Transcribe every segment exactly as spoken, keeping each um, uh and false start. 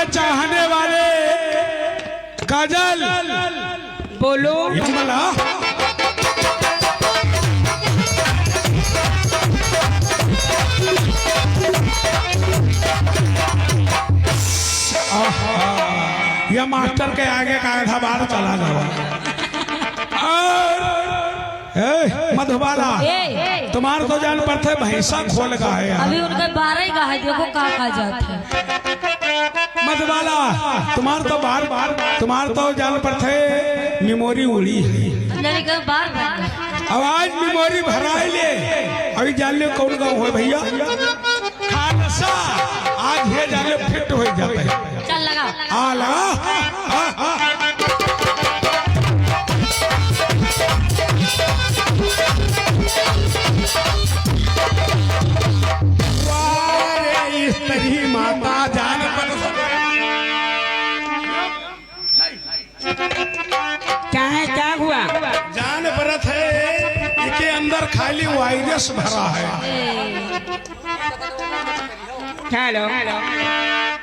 चाहने वाले काजल, बोलो। ये मला। आहा, या मास्टर के आगे का आधा बार चला गवा। और ए, मधुबाला, ए। तुम्हार तो जान पड़त है भैंसा खोल का है यार। अभी उनके बारह ही का है, देखो का का जात है। मधुबाला, तुम्हार तो बार, तुम्हार तो जान पड़त है memory उड़ी है। अंदर के बार बार। अब आज memory भराई ले, अभी जान ले कौन गाँव है भैया? खालसा, आज ये जान ले fit हो जाता है। चल लगा। आ लगा। हाँ, हाँ। वाह रे, स्त्री माता जान पर। क्या है, क्या हुआ? जान परत है, इके अंदर खाली virus भरा है। Hello।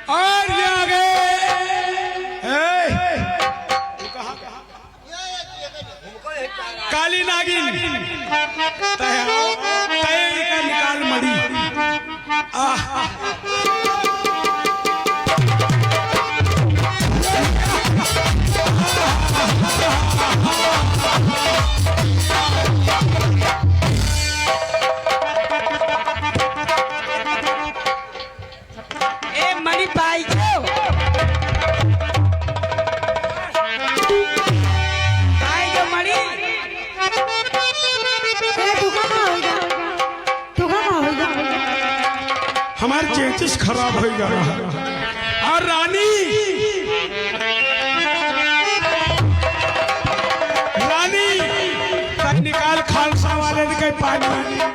और ये आगे, ए, काली नागिन, तय आओ, तय का निकाल मड़ी। आह। ए, मणि पाई जो। पाई जो मणि। ए, तू का का होइगा? तू का का होइगा? हमार चेचिस खराब होइ गवा है। और रानी, रानी, तक निकाल खालसा वाले ने कहीं पानी।